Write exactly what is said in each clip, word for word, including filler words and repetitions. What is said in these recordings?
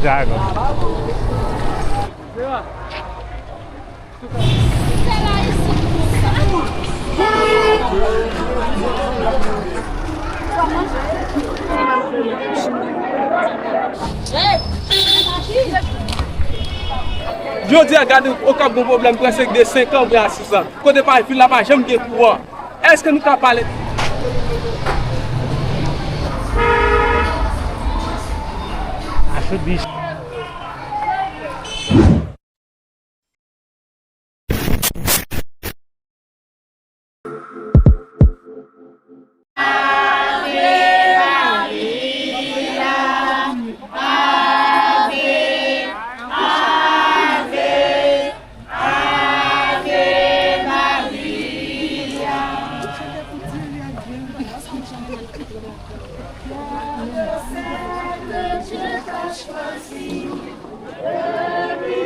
Dragon. Jodi a, gade, Okap gon pwoblèm prèske de senk an oubyen a sis an. Kote pa vil la pa janm gen kouran. Èske nou ka pale? I should be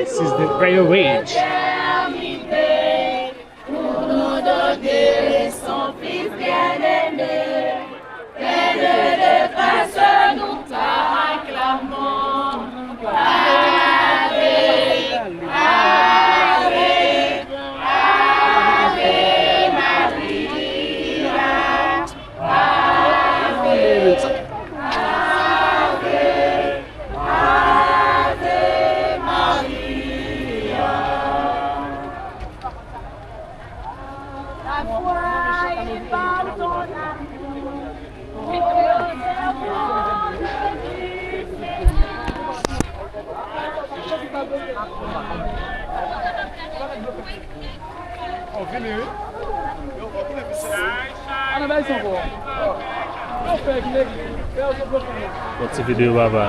This is the prayer range. Pour nous donner son Fils bien-aimé, plein de grâce, nous t'acclamons. Ave, ave, ave Maria. Ave, ave, ave Maria. La foi est par ton amour. Bon, ti videyo, papa.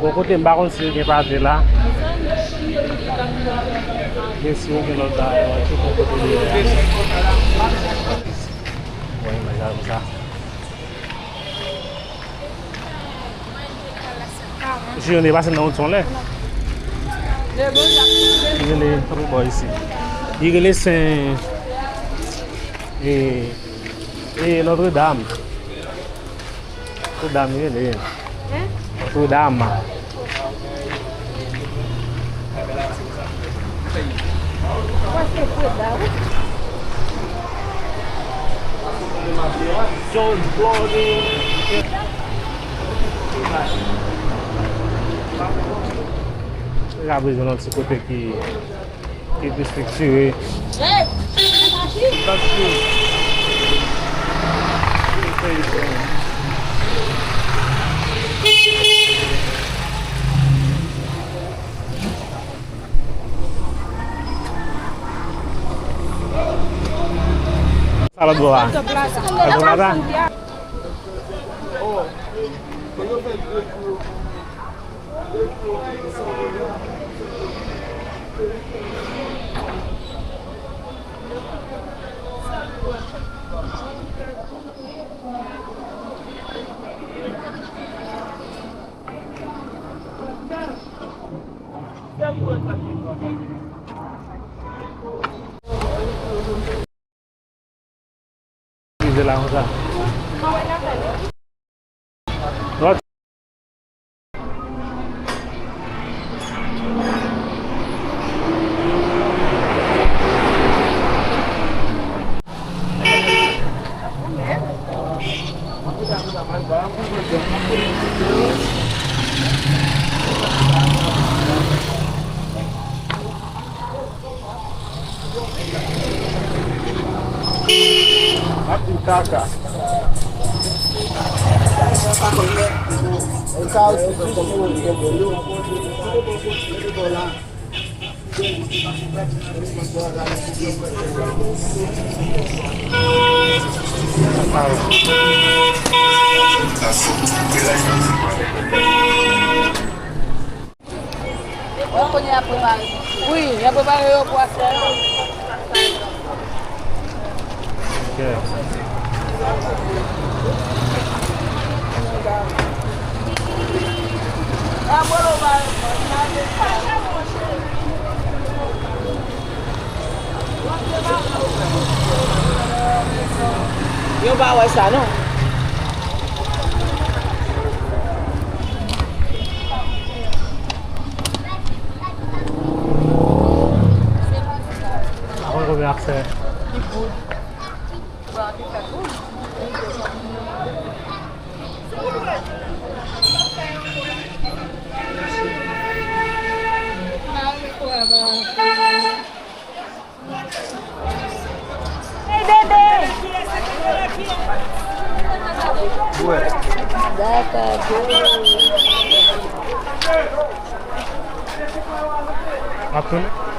Bon, kote m pa konn si yo gen pate la. Men si yo gen lòt bagay, mwen cheke kote li ye a. Bon, imaj la konsa. Jounen pase nan wout yon lè. Li rele, tanpri bò isi. Li rele Sen, e, e, Notre Dame. Notre Dame li rele. Notre Dame. N ap bezwen yon ti kote ki, ki pi estriktire. Sa lòt bò a? Lòt bò a? Rive la konsa. Wi, y ap prepare. Wi, y ap prepare yo pou afè yo. Ok. Yo pa wè sa, non. Avan konbyen ap fè? Hey, bebe! Dakò. Ap tounen?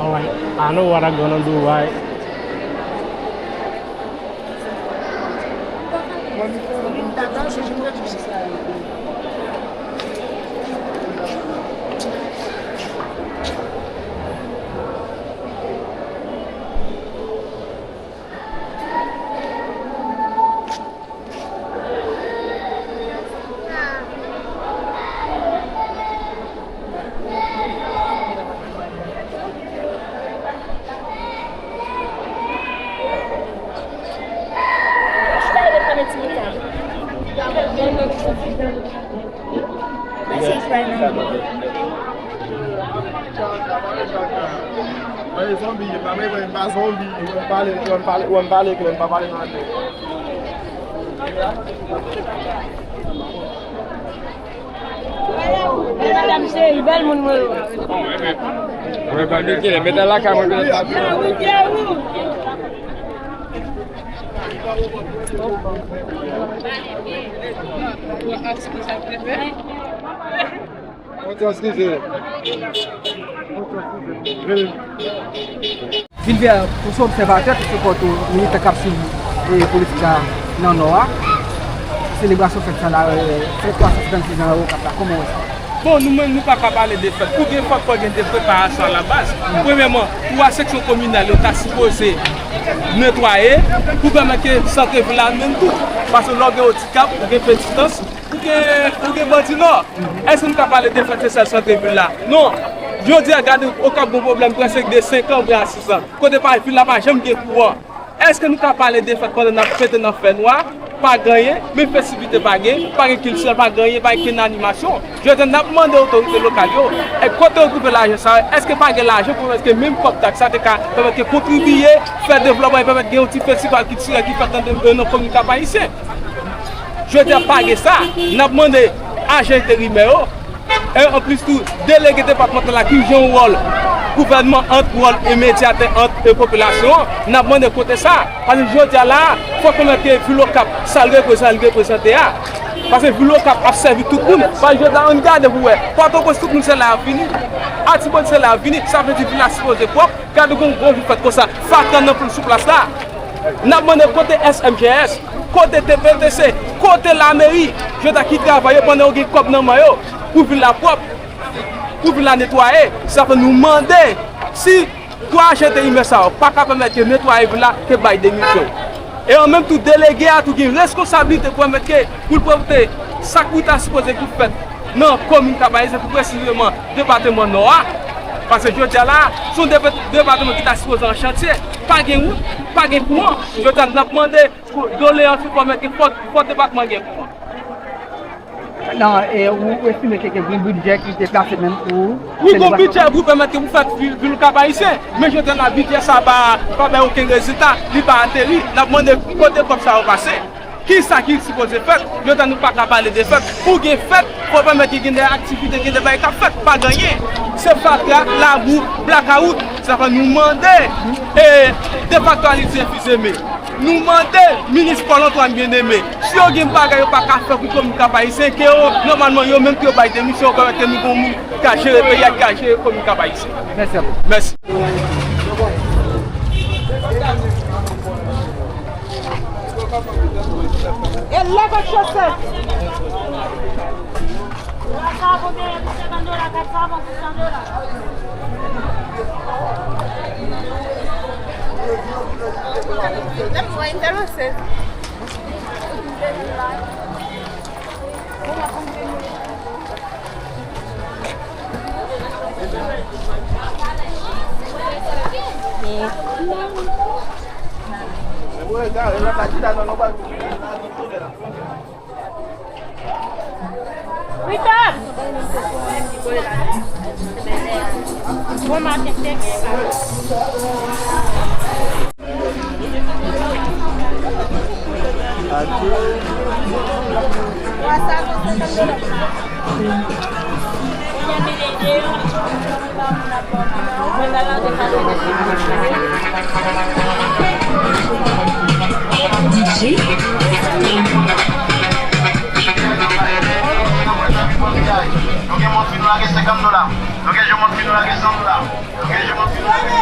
Alright, I know what I'm gonna do, right? Mwen se zanmi, pa mwen, mwen pa zanmi, mwen pale, mwen pale, mwen pale, mwen pa pale nan anglè. Medam cheri, bèl moun mwen yo. Mwen pa bike, mete lakay mwen. Vilvert, ou se obsèvatè, ou se kòm tou militan k ap swiv, e, politik la nan Nò a. Selebrasyon fèt sa la, e, fèt twa san sètannsis an Okap la, kòman w wè sa? Bon, nou menm, nou pa ka pale de fèt. Pou gen fèt, fò gen de preparasyon alabaz. Premyèman, twa seksyon kominal yo ta sipoze netwaye pou pèmèt ke sant vil la menm tou. Paske lè w gen Okap, ou gen Petitans, ou gen, ou gen Bandi Nò. Èske nou ka pale de fèt se sèl sant vil la? Non. Jodi a, gade, Okap gon pwoblèm prèske de senk an, vre a sis an. Kote pa, vil la pa janm gen kouran. Èske nou ka pale de fèt pandan n ap fete nan fènwa? Pa gen anyen, menm festivite pa gen, pa gen kiltirèl, pa gen anyen, pa gen kenn animasyon. Jodi a, n ap mande otorite lokal yo, e kote yo twouve lajan sa yo? Èske pa gen lajan pou èske menm kòb taks sa te ka pèmèt ke kontribiye, fè devlopman, e pèmèt gen yon ti festival kiltirèl ki fèt nan, nan komin Kap Ayisyen? Jodi a pa gen sa. N ap mande ajan enterimè yo, e anplis tou, delege depatmantal la ki jwe yon wòl gouvènman ant wòl e medyatè ant e popilasyon an, n ap mande kote sa. Paske jodi a la, fòk pèmèt ke vil Okap, sa l reprezante, sa l reprezante a. Paske vil Okap ap sèvi tout moun. Paske jodi a, ann gade pou wè. Pòtoprens, tout moun se la y ap vini. Atibonit se la y ap vini. Sa vle di vil la sipoze pwòp. Gade gon gwo jou fèt konsa, fatra nan pil sou plas la. N ap mande kote S M G S, kote T P T C, kote lameri, jodi a ki travay yo pandan yo gen kòb nan men yo pou vil la pwòp, pou vil la netwaye. Sa fè nou mande si twa ajan enterimè sa yo pa ka pèmèt ke netwaye vil la, ke bay demisyon. E an menm tou, delege a tou gen reskonsablite pou pèmèt ke pou l pote sa k pou ta sipoze ki fèt nan komin Kap Ayisyen, pi presizeman depatman Nò a. Paske jodi a la, se yon depa-, depatman ki ta sipoze an chantye. Pa gen wout, pa gen kouran. Jodi a, n ap mande pou doleyans yo pèmèt ke fò, fò depatman gen kouran. Nan, e, ou, ou estime ke gen yon bidjè ki te plase menm pou... Wi, gon bidjè pou pèmèt ke pou fèt vil, vil Kap Ayisyen. Men jodi a la, bidjè sa pa, pa bay okenn rezilta, li pa ateri. N ap mande kote kòb sa yo pase. Kisa ki sipoze fèt? Jodi a nou pa ka pale de fèt. Pou gen fèt, fò pèmèt ke gen de aktivite, gen de bagay k ap fèt. Pa gen anyen. Se fatra, labou, blakawout. Sa fè nou mande, e, defakto Alizé Fils-Aimé. Nou mande minis Paul Antoine Bien-Aimé, si yo gen bagay yo pa ka fè pou komin Kap Ayisyen, ke yo, nòmalman, yo menm ke yo bay demisyon, yo pèmèt ke nou gon moun ki ka jere peyi a, ki ka jere komin Kap Ayisyen. Mèsi anpil. Mèsi. E lè kat chofè. Twa savon, senkant dola, kat savon, sis san dola. Bon maten, se gen. D J. Nou gen moun fin lage senkant dola. Ok, je monte plus loin que ça, là. Ok, je monte plus loin que ça.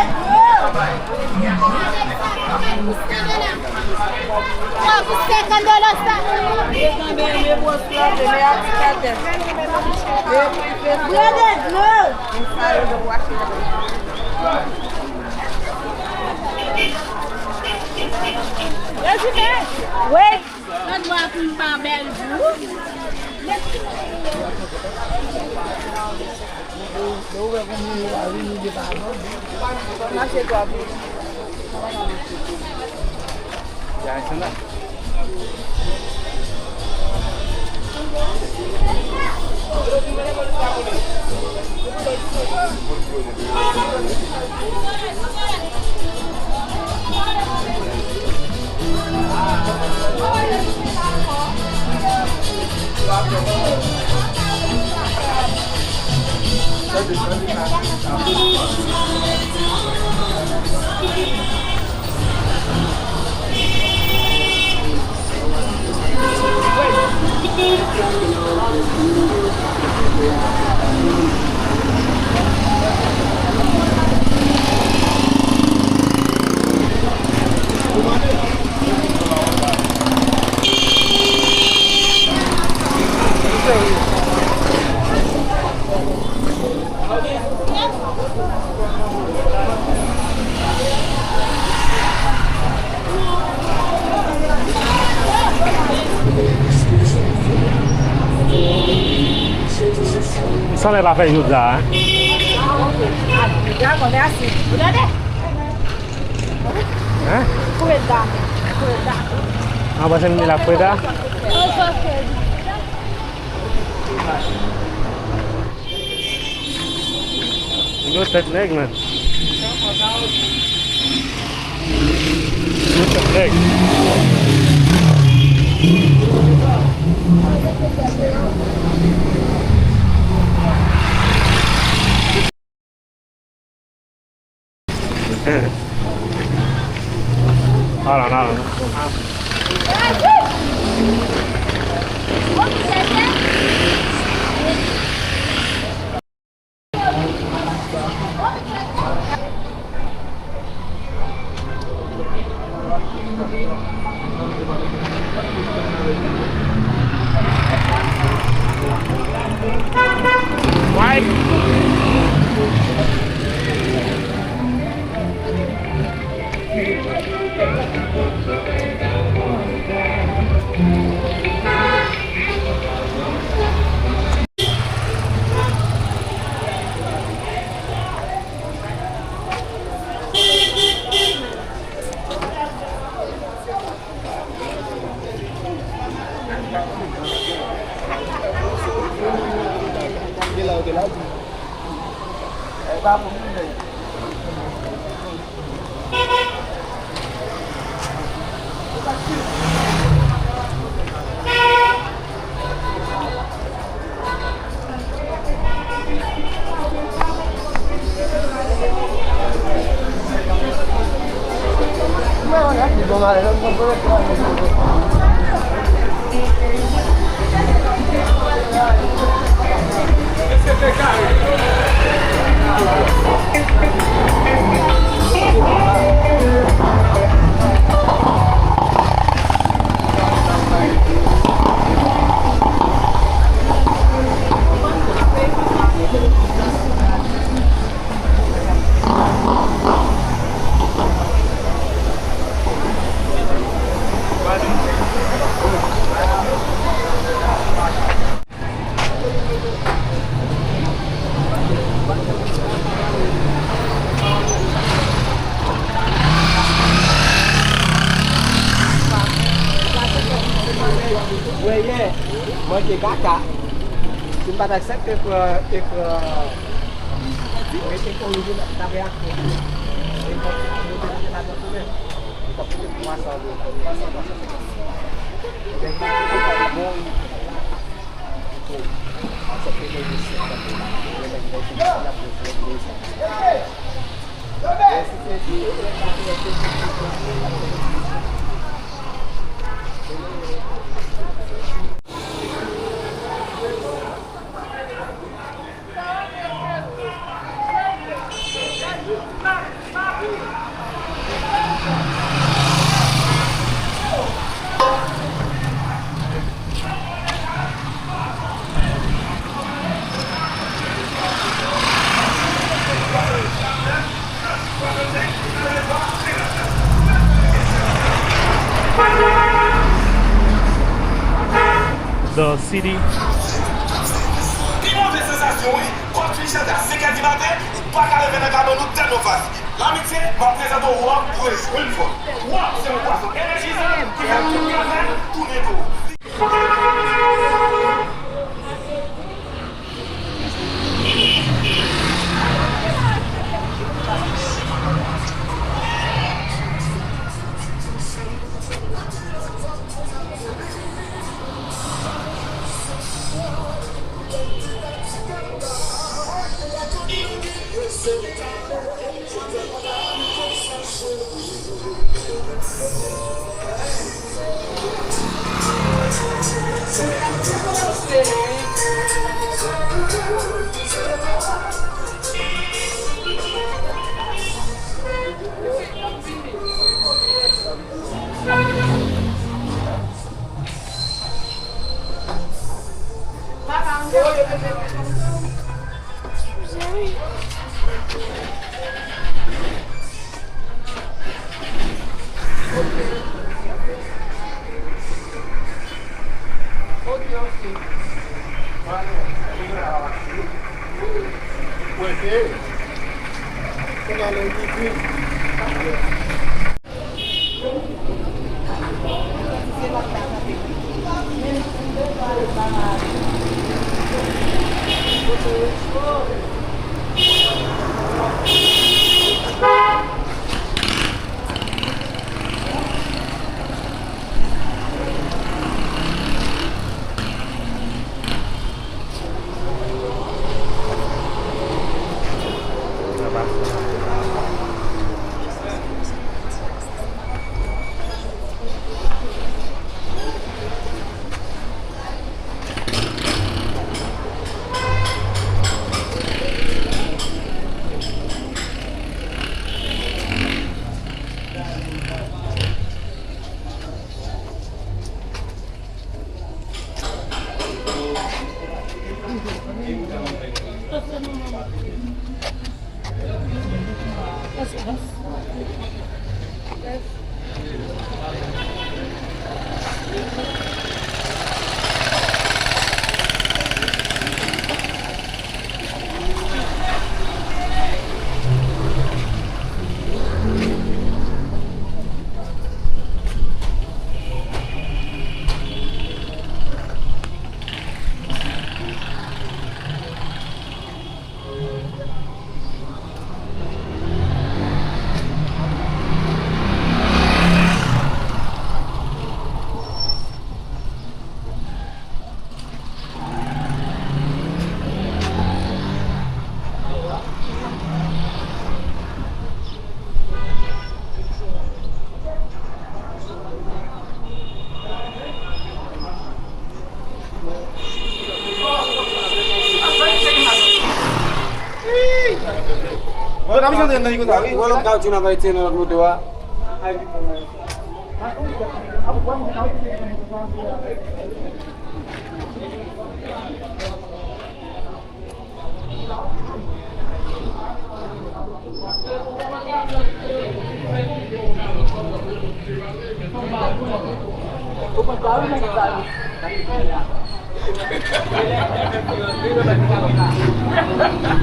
Wait. Lòt bò a pou m pa bèl pou ou. Mache twa pi. Sa lè pa fè jodi a, hein? Dragon, mèsi. Ou tande? Hein? Freda. Freda. An panse m li la Freda? Gwo tèt nèg, man. Gwo tèt nèg. Hold on, hold on. Mwen yè, manje kaka. Si m pa t aksepte pran ekran, mete korije, n ap reyaksyon. E kòm si mwen te mete ladan tou menm. Li t ap koute twa san dola, twa san, twa san senkant. Ebyen, li te bon, li te aksepte manje senkant dola. Ebyen, nèg mwen te di, l ap jwe sou yon mezon. The city. Pi move sansasyon, wi. Kòd fin chante a senk è di maten, ou pa ka leve nan kabann ou tèlman fatig. Lamitye, m ap prezante w Rock Bridge Wilford. Rock se yon bwason enèjizan ki fè tout grenn tounen dou. Yo, n ap jwenn nan nèg konsa, wi. Wè lòt kawoutchou n ap retire nan lòt moto a.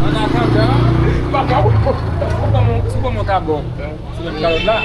An atandan, papa, ou ban mwen, ou ban mwen yon kabon sou menm kalòt la.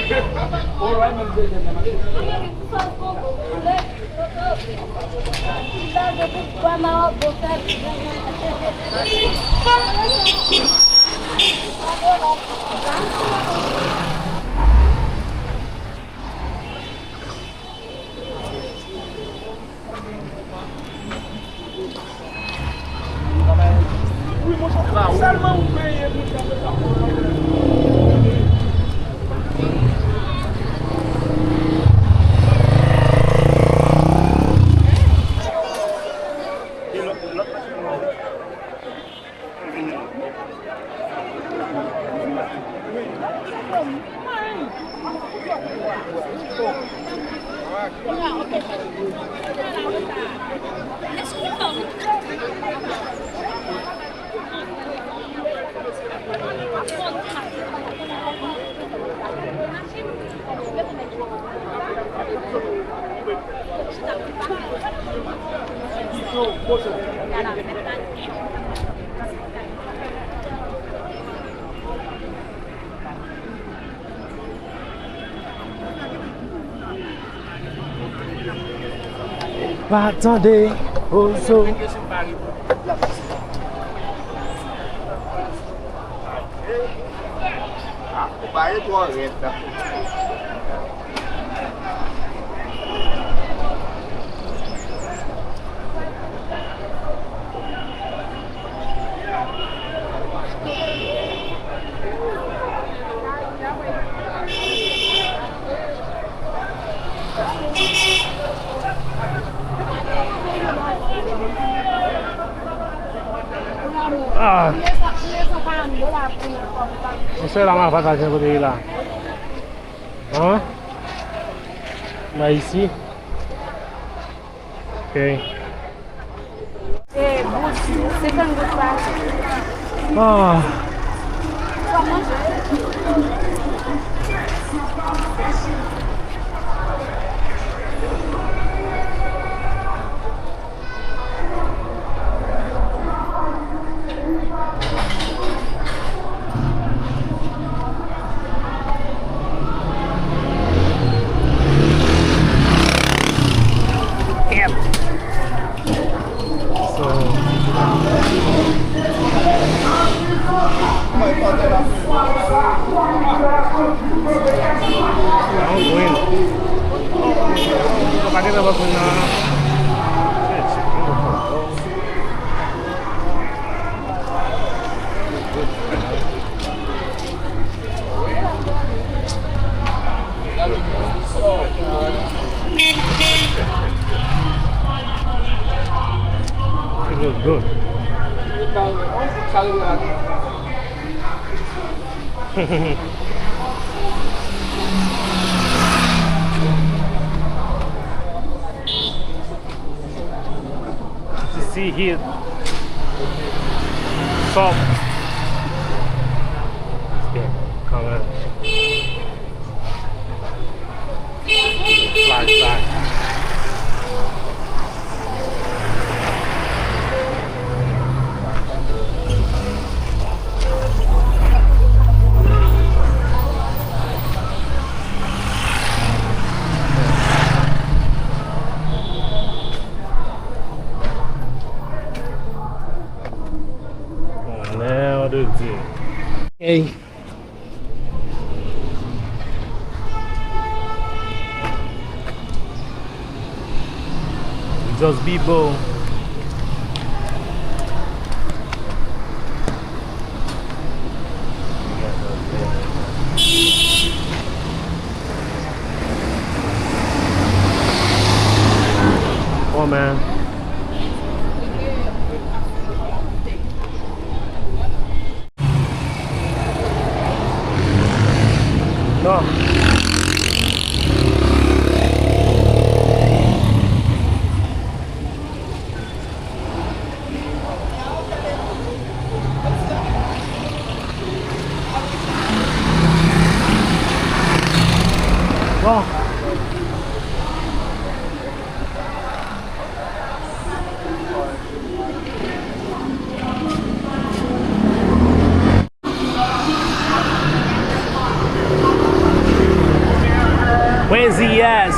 Pa tande Ozo. Ah, ou pa ye twò rèd la. Ah. Mesye la, m a pataje kote li la. Hein? Ba isi. Ok. E, goud, senkant goud pa. Ah. Yep. So, I don't win. Yo pa gen nan bòs mwen nan. Shit, shit, shit. It looks good. Sisi hit. Sòf. Kanmenm. Flag, flag. Honneur de Dieu. Hey. Just be bold. Oh man. Non. Bon. Crazy ass.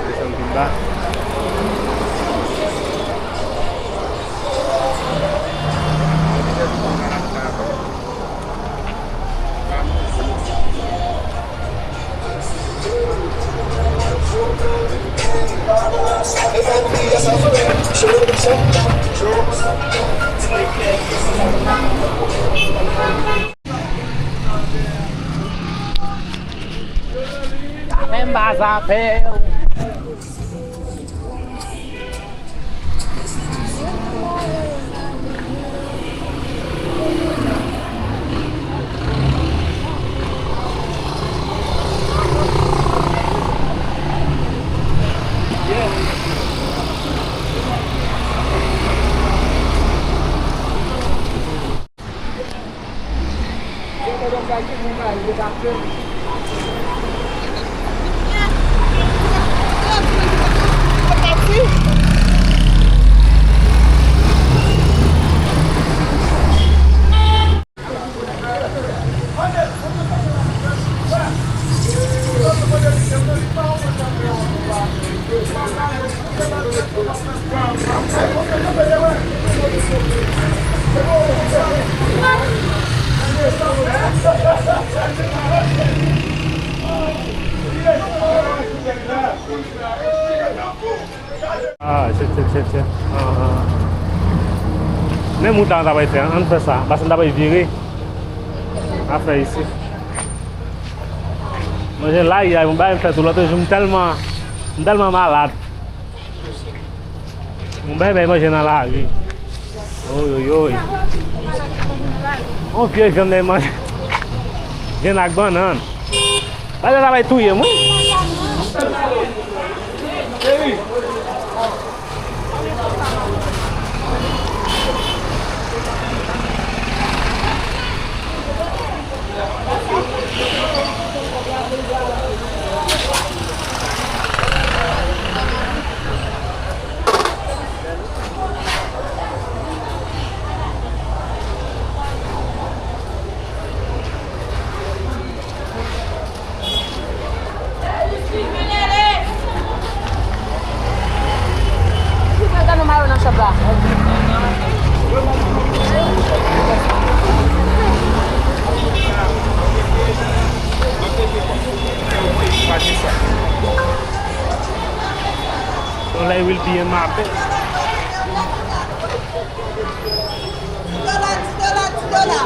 Desann pi ba. Menm pa zafè w. Ah, chèf, chèf, chèf, chèf. Ah, ah. Menm wout la, an ta pral fè, an fè sa. Paske an ta pral vire. A fè isi. Manje la, y a yon bagay m fè tou lòt jou, m tèlman, m tèlman malad. Yon bagay bay manje nan lari. Oyoyoy. Yon vye vyann lè manje. Vyann ak bannann. Bagay sa bay touye m, wi. Soleil will be in my bed. Ti dola, ti dola, ti dola.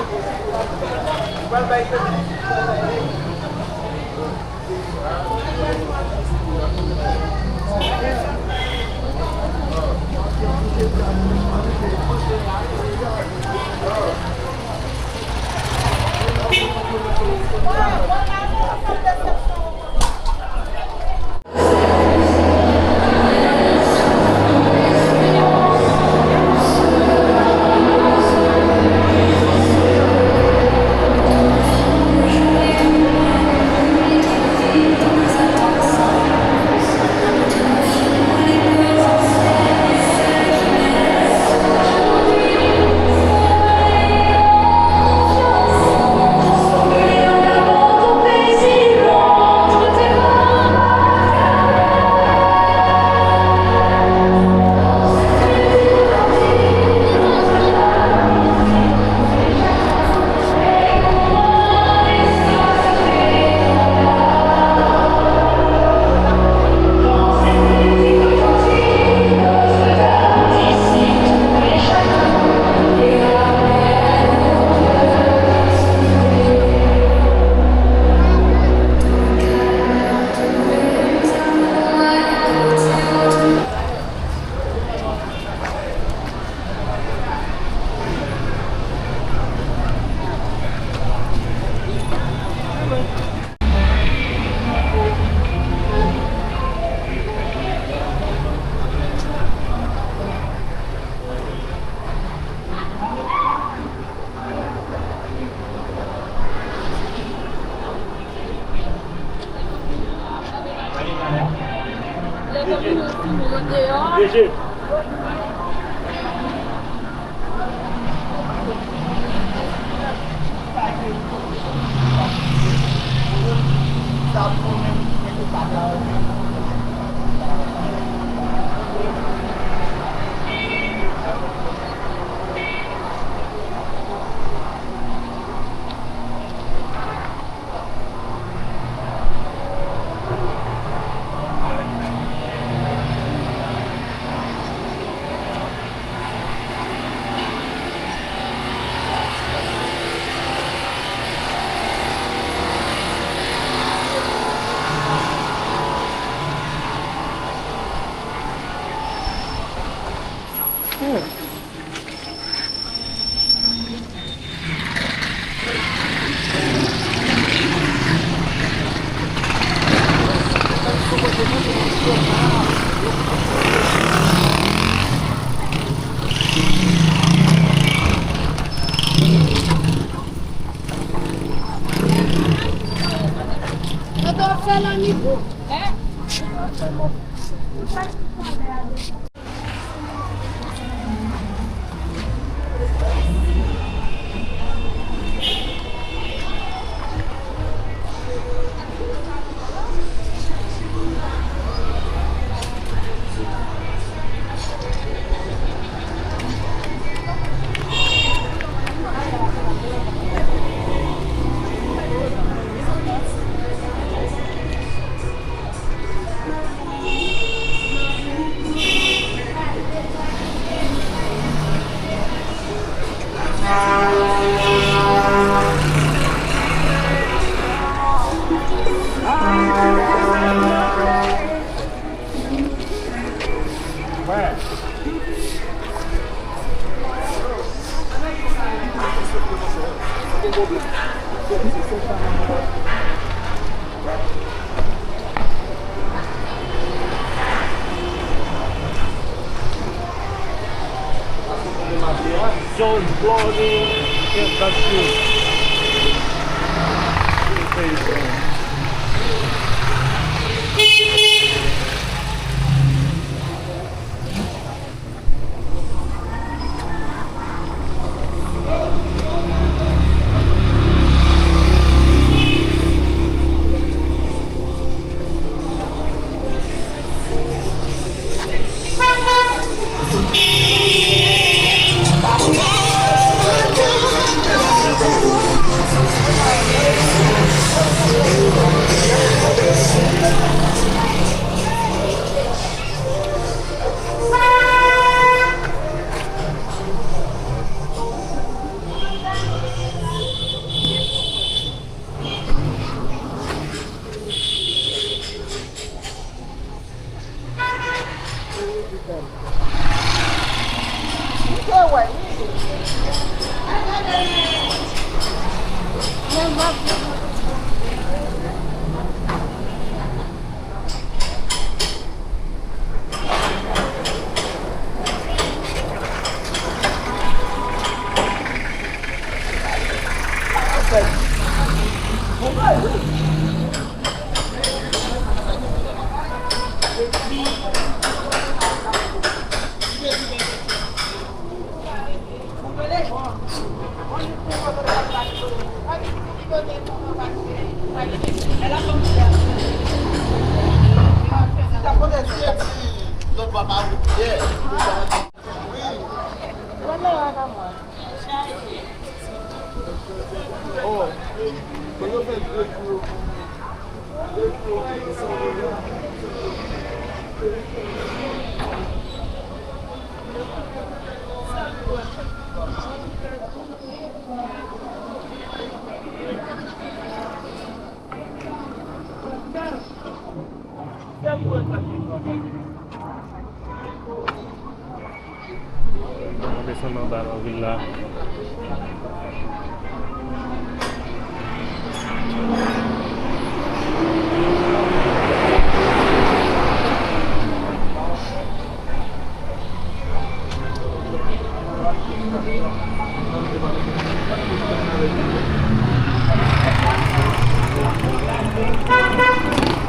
John Claude, F W. Desann anba nan vil la.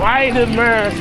Why the mess?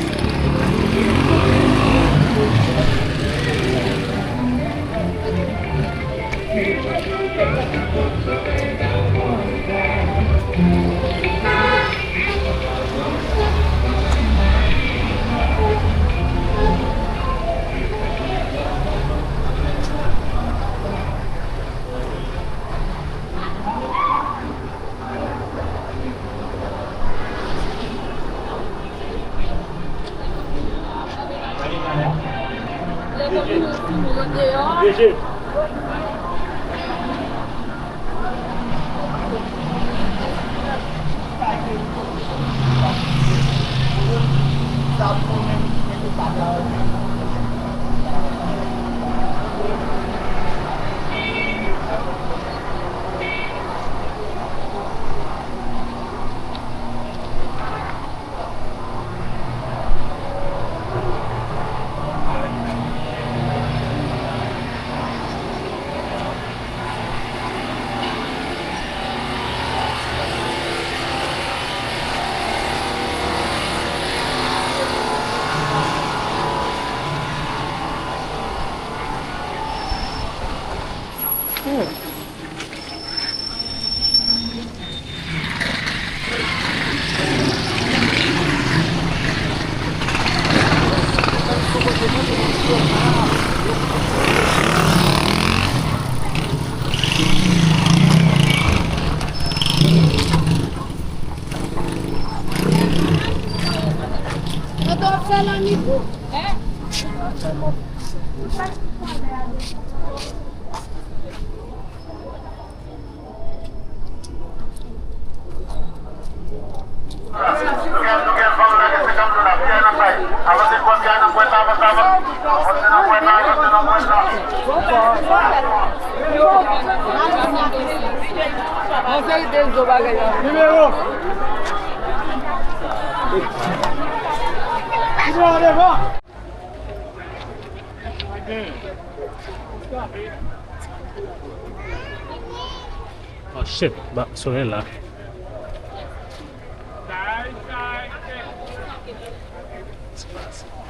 Mwen t ap fè lanmi tou. An serite zo bagay la. Nimewo. Nimewo devan. Oh shit, ba, solèy la. Se pa sa.